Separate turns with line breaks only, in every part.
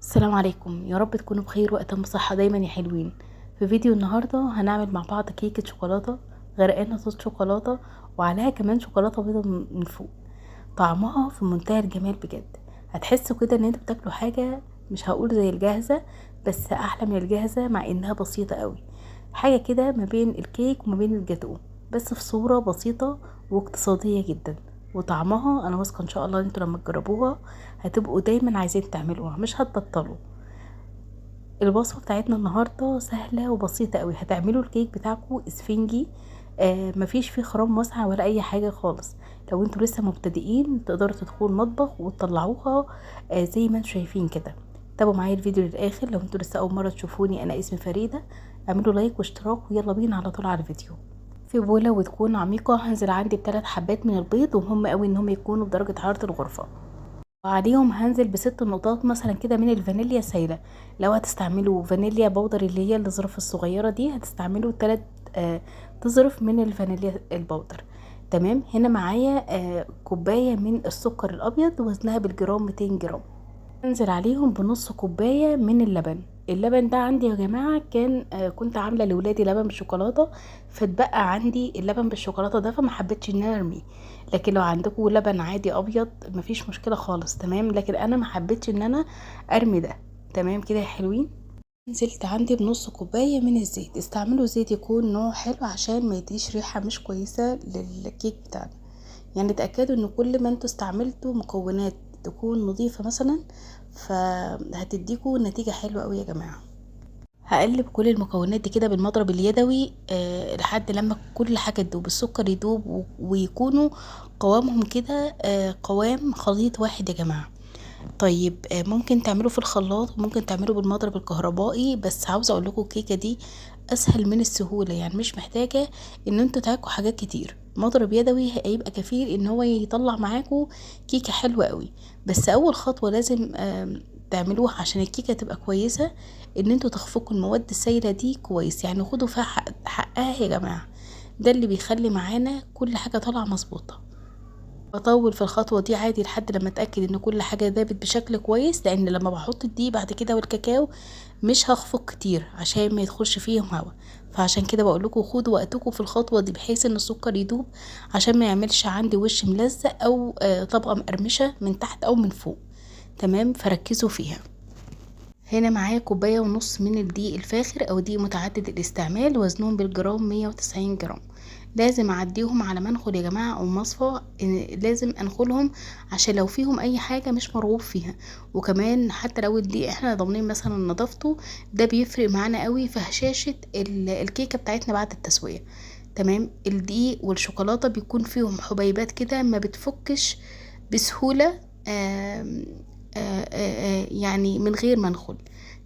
السلام عليكم، يا رب تكونوا بخير وأتم صحة دايما يا حلوين. في فيديو النهاردة هنعمل مع بعض كيكة شوكولاتة غرقانة صوص شوكولاتة وعليها كمان شوكولاتة بيضة من فوق، طعمها في منتهى الجمال بجد. هتحسوا كده ان انتوا بتاكلوا حاجة مش هقول زي الجاهزة، بس احلى من الجاهزة مع انها بسيطة قوي. حاجة كده ما بين الكيك وما بين الجاتو، بس في صورة بسيطة واقتصادية جدا، وطعمها انا واثقة ان شاء الله انتوا لما تجربوها هتبقوا دايما عايزين تعملوها، مش هتبطلوا. الوصفة بتاعتنا النهارده سهلة وبسيطة قوي. هتعملوا الكيك بتاعكم اسفنجي، مفيش فيه خرام واسعة ولا اي حاجة خالص. لو انتوا لسه مبتدئين تقدروا تدخلوا المطبخ وتطلعوها زي ما انتوا شايفين كده. تابعوا معايا الفيديو للاخر. لو انتوا لسه اول مرة تشوفوني، انا اسمي فريدة، اعملوا لايك واشتراك ويلا بينا على طول على الفيديو. في بوله وتكون عميقة هنزل عندي ب3 حبات من البيض، ومهم قوي ان هم يكونوا بدرجة حرارة الغرفة. وعليهم هنزل ب6 نقطات مثلا كده من الفانيليا سايله. لو هتستعملوا فانيليا powder اللي هي الظرف الصغيرة دي، هتستعملوا 3 تظرف من الفانيليا ال powder. تمام. هنا معايا كوباية من السكر الابيض وزنها بالجرام 200 جرام. هنزل عليهم بنص كوباية من اللبن. اللبن ده عندي يا جماعة كنت عامله لولادي لبن بالشوكولاته، فاتبقى عندي اللبن بالشوكولاته ده، فما حبيتش ان انا ارميه. لكن لو عندكم لبن عادي ابيض مفيش مشكلة خالص، تمام. لكن انا ما حبيتش ان انا ارمي ده. تمام كده يا حلوين. نزلت عندي بنص كوباية من الزيت. استعملوا زيت يكون نوع حلو عشان ما يديش ريحه مش كويسة للكيك بتاعنا. تاكدوا ان كل ما انتوا استعملتوا مكونات تكون نظيفة مثلا، فهتديكوا نتيجة حلوة قوي يا جماعة. هقلب كل المكونات دي كده بالمضرب اليدوي، لحد لما كل حاجة تدوب، السكر يدوب ويكونوا قوامهم كده، قوام خليط واحد يا جماعة. ممكن تعملوا في الخلاط وممكن تعملوا بالمضرب الكهربائي، بس عاوزه اقول لكم الكيكه دي اسهل من السهولة، مش محتاجه ان انتوا تعكوا حاجات كتير. مضرب يدوي هيبقى كفيل ان هو يطلع معاكم كيكة حلوة قوي. بس اول خطوة لازم تعملوها عشان الكيكه تبقى كويسة، ان انتوا تخفقوا المواد السايله دي كويس، خدوا فيها حقها يا جماعة. ده اللي بيخلي معانا كل حاجة طالعه مظبوطة. بطول في الخطوة دي عادي لحد لما اتاكد ان كل حاجة دابت بشكل كويس، لان لما بحط الدقيق بعد كده والكاكاو مش هخفق كتير عشان ما يدخلش فيهم هوا. فعشان كده بقول لكم خدوا وقتكم في الخطوة دي بحيث ان السكر يدوب، عشان ما يعملش عندي وش ملزق او طبقه مقرمشه من تحت او من فوق. تمام، فركزوا فيها. هنا معايا كوباية ونص من الدقيق الفاخر او دقيق متعدد الاستعمال، وزنهم بالجرام 190 جرام. لازم اعديهم على منخل يا جماعة او مصفى، لازم انخلهم عشان لو فيهم اي حاجة مش مرغوب فيها. وكمان حتى لو الدقيق احنا ضامنين مثلا نظافته، ده بيفرق معانا قوي في هشاشة الكيكه بتاعتنا بعد التسوية. تمام. الدقيق والشوكولاته بيكون فيهم حبيبات كده ما بتفكش بسهولة، من غير ما نخل.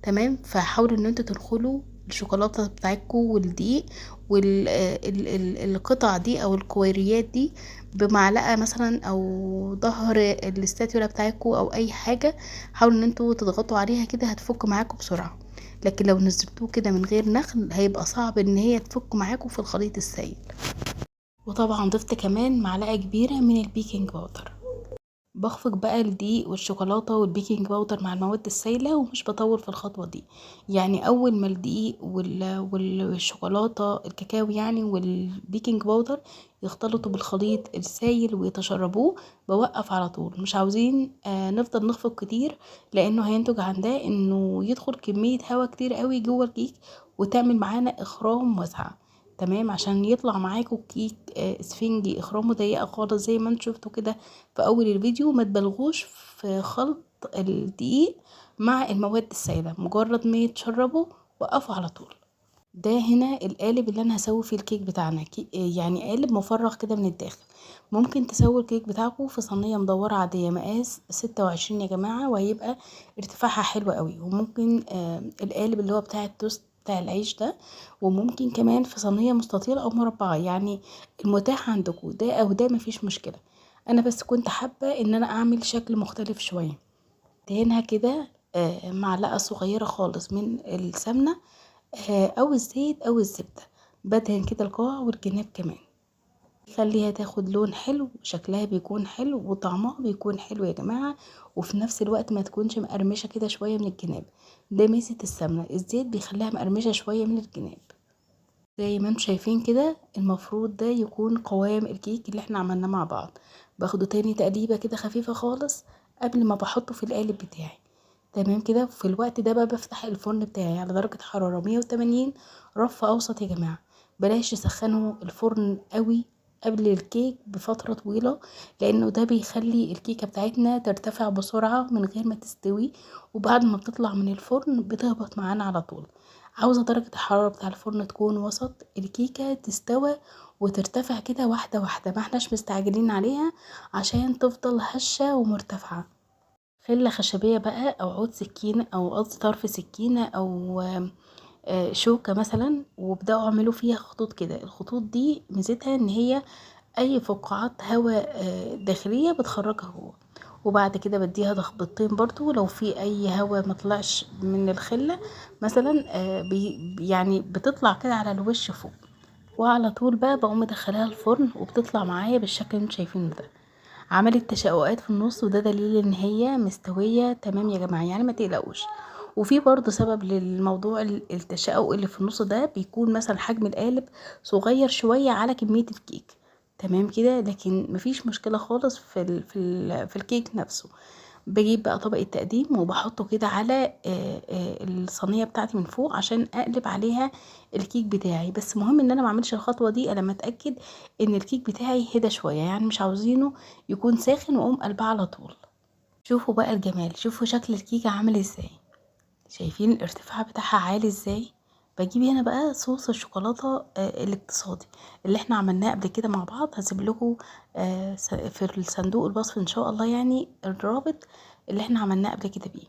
تمام. فحاولوا ان انتوا تنخلوا الشوكولاتة بتاعتكم والدقيق والقطع دي او الكويريات دي بمعلقه مثلا او ظهر الاستاتيولا بتاعتكم او اي حاجة. حاولوا ان انتوا تضغطوا عليها كده هتفك معاكم بسرعة. لكن لو نزلتوه كده من غير نخل هيبقى صعب ان هي تفك معاكم في الخليط السائل. وطبعا ضفت كمان معلقه كبيرة من ال baking powder. بخفق بقى الدقيق والشوكولاتة وال baking powder مع المواد السائلة، ومش بطول في الخطوة دي. اول ما الدقيق والشوكولاتة الكاكاو وال baking powder يختلطوا بالخليط السائل ويتشربوه بوقف على طول. مش عاوزين نفضل نخفق كتير، لانه هينتج عن ده انه يدخل كمية هواء كتير قوي جوه الكيك وتعمل معانا اخرام واسعة. تمام، عشان يطلع معاكم كيك اسفنجي اخرامه ضيقه خالص زي ما انتم شفتوا كده في اول الفيديو. ما تبالغوش في خلط الدقيق مع المواد السائلة، مجرد ما يتشربوا وقفوا على طول. ده هنا القالب اللي انا هسوي فيه الكيك بتاعنا، قالب مفرغ كده من الداخل. ممكن تسوي الكيك بتاعكم في صينية مدورة عادية مقاس 26 يا جماعة، وهيبقى ارتفاعها حلو قوي. وممكن القالب اللي هو بتاع التوست بتاع العيش ده، وممكن كمان في صينية مستطيله او مربعه، المتاح عندكم ده او ده مفيش مشكلة. انا بس كنت حابة ان انا اعمل شكل مختلف شوية. دهنها كده، معلقه صغيرة خالص من السمنة، او الزيت او الزبدة. بدهن كده القاع والجناب كمان. خليها تاخد لون حلو، شكلها بيكون حلو وطعمها بيكون حلو يا جماعة، وفي نفس الوقت ما تكونش مقرمشة كده شوية من الجناب. ده ميزة السمنة، الزيت بيخليها مقرمشة شوية من الجناب. زي ما انتم شايفين كده المفروض ده يكون قوام الكيك اللي احنا عملناه مع بعض. باخده تاني تقليبة كده خفيفة خالص قبل ما بحطه في القالب بتاعي. تمام كده. في الوقت ده بقى بفتح الفرن بتاعي على درجة حرارة 180 رف اوسط يا جماعة. بلاش تسخنوا الفرن قوي قبل الكيك بفترة طويلة، لانه ده بيخلي الكيكة بتاعتنا ترتفع بسرعة من غير ما تستوي، وبعد ما بتطلع من الفرن بتهبط معانا على طول. عاوزة درجة الحرارة بتاع الفرن تكون وسط، الكيكة تستوى وترتفع كده واحدة واحدة، ما احناش مستعجلين عليها عشان تفضل هشة ومرتفعة. خلة خشبية بقى او عود سكينة او قصدي طرف سكينة او شوكة مثلا، وابدأوا اعملوا فيها خطوط كده. الخطوط دي ميزتها ان هي اي فقاعات هواء داخلية بتخرجها جوه. وبعد كده بديها ضغطتين برضو لو في اي هواء ما طلعش من الخلة مثلا، يعني بتطلع كده على الوش فوق. وعلى طول بقى بقوم مدخلاها الفرن وبتطلع معايا بالشكل اللي انتم شايفينه ده. عملت تشققات في النص، وده دليل ان هي مستوية تمام يا جماعة، يعني ما تقلقوش. وفي برضو سبب للموضوع التشقق اللي في النص ده، بيكون مثلا حجم القالب صغير شوية على كمية الكيك. تمام كده، لكن مفيش مشكلة خالص في الكيك نفسه. بجيب بقى طبق التقديم وبحطه كده على الصينية بتاعتي من فوق عشان اقلب عليها الكيك بتاعي. بس مهم ان انا ما اعملش الخطوة دي الا لما اتاكد ان الكيك بتاعي هدى شوية، يعني مش عاوزينه يكون ساخن واقوم قلبه على طول. شوفوا بقى الجمال، شوفوا شكل الكيكه عامل ازاي، شايفين الارتفاع بتاعها عالي ازاي. بجيب هنا بقى صوص الشوكولاتة الاقتصادي اللي احنا عملناه قبل كده مع بعض. هسيب لكم في الصندوق الوصف ان شاء الله يعني الرابط اللي احنا عملناه قبل كده بيه.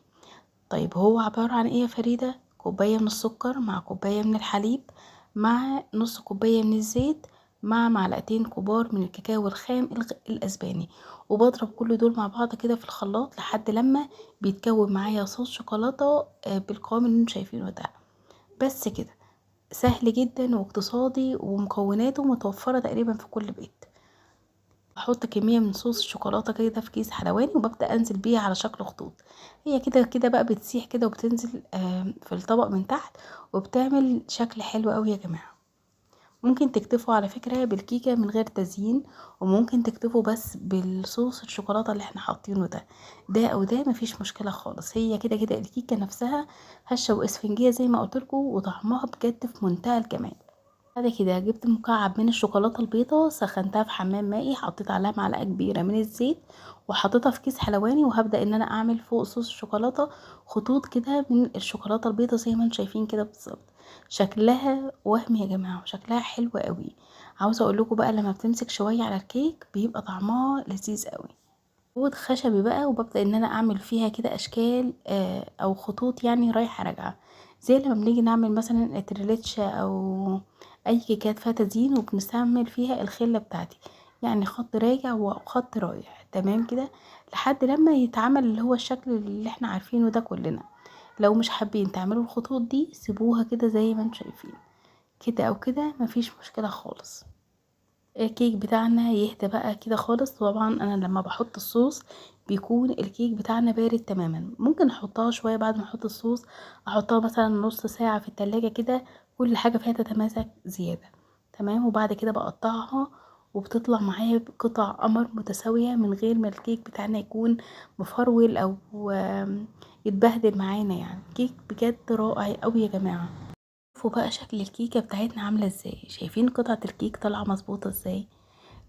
طيب هو عبارة عن ايه يا فريدة؟ كوباية من السكر مع كوباية من الحليب مع نص كوباية من الزيت مع معلقتين كبار من الكاكاو الخام الاسباني، وبضرب كل دول مع بعض كده في الخلاط لحد لما بيتكون معايا صوص شوكولاتة بالقوام اللي انتم شايفينه ده. بس كده، سهل جدا واقتصادي ومكوناته متوفرة تقريبا في كل بيت. بحط كمية من صوص الشوكولاتة كده في كيس حلواني وببدأ انزل بيها على شكل خطوط. هي كده كده بقى بتسيح كده وبتنزل في الطبق من تحت وبتعمل شكل حلو قوي يا جماعة. ممكن تكتفوا على فكرة بالكيكة من غير تزيين، وممكن تكتفوا بس بالصوص الشوكولاتة اللي احنا حاطينه ده، ده او ده مفيش مشكلة خالص. هي كده كده الكيكة نفسها هشة واسفنجية زي ما قلت لكم، وطعمها بجد في منتهى الجمال. بعد كده جبت مكعب من الشوكولاتة البيضاء، سخنتها في حمام مائي، حطيت عليها معلقة كبيرة من الزيت وحطيتها في كيس حلواني، وهبدأ ان انا اعمل فوق صوص الشوكولاتة خطوط كده من الشوكولاتة البيضاء زي ما انتم شايفين كده بالظبط. شكلها وهم يا جماعة وشكلها حلو قوي. عاوزة اقول لكم بقى لما بتمسك شوية على الكيك بيبقى طعمها لذيذ قوي. عود خشبي بقى، وببدأ ان انا اعمل فيها كده اشكال او خطوط يعني رايحة راجعة، زي لما بنيجي نعمل مثلا التريليتشا او اي كيكات فيها تزيين وبنستعمل فيها الخلة بتاعتي، يعني خط راجع وخط رايح. تمام كده لحد لما يتعمل اللي هو الشكل اللي احنا عارفينه ده كلنا. لو مش حابين تعملوا الخطوط دي سيبوها كده زي ما انتم شايفين كده او كده، مفيش مشكلة خالص. الكيك بتاعنا يهدى بقى كده خالص. طبعا انا لما بحط الصوص بيكون الكيك بتاعنا بارد تماما، ممكن احطها شوية بعد ما احط الصوص، احطها مثلا نص ساعة في التلاجة كده، كل حاجة فيها تتماسك زيادة. تمام. وبعد كده بقطعها وبتطلع معايا قطع قمر متساوية من غير ما الكيك بتاعنا يكون مفرول او يتبهدل معانا. يعني كيك بجد رائع قوي يا جماعة. شوفوا بقى شكل الكيكة بتاعتنا عاملة ازاي، شايفين قطعة الكيك طالعة مظبوطة ازاي.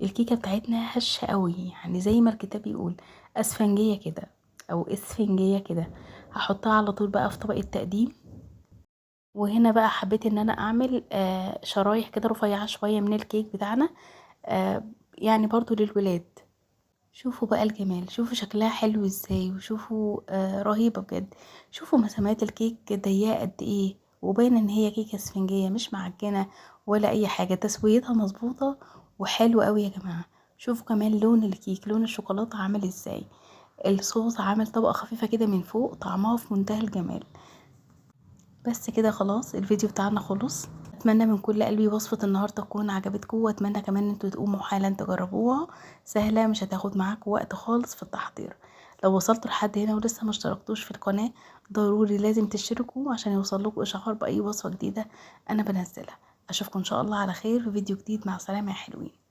الكيكة بتاعتنا هشة قوي، يعني زي ما الكتاب بيقول اسفنجية كده او اسفنجية كده. هحطها على طول بقى في طبق التقديم. وهنا بقى حبيت ان انا اعمل شرايح كده رفيعة شوية من الكيك بتاعنا، يعني برضو للولاد. شوفوا بقى الجمال، شوفوا شكلها حلو ازاي، وشوفوا رهيبة بجد. شوفوا مسامات الكيك ضيقة قد ايه، وباين ان هي كيكة اسفنجية مش معجنة ولا اي حاجة، تسويتها مظبوطة وحلوة قوي يا جماعة. شوفوا كمان لون الكيك، لون الشوكولاتة عامل ازاي، الصوص عامل طبقة خفيفة كده من فوق، طعمها في منتهى الجمال. بس كده خلاص الفيديو بتاعنا خلص. اتمنى من كل قلبي وصفة النهاردة تكون عجبتكم، واتمنى كمان ان انتوا تقوموا حالا تجربوها، سهلة مش هتاخد معاكم وقت خالص في التحضير. لو وصلتوا لحد هنا ولسه ما اشتركتوش في القناة ضروري لازم تشتركوا عشان يوصلكوا اشعار باي وصفة جديدة انا بنزلها. اشوفكم ان شاء الله على خير في فيديو جديد. مع السلامة يا حلوين.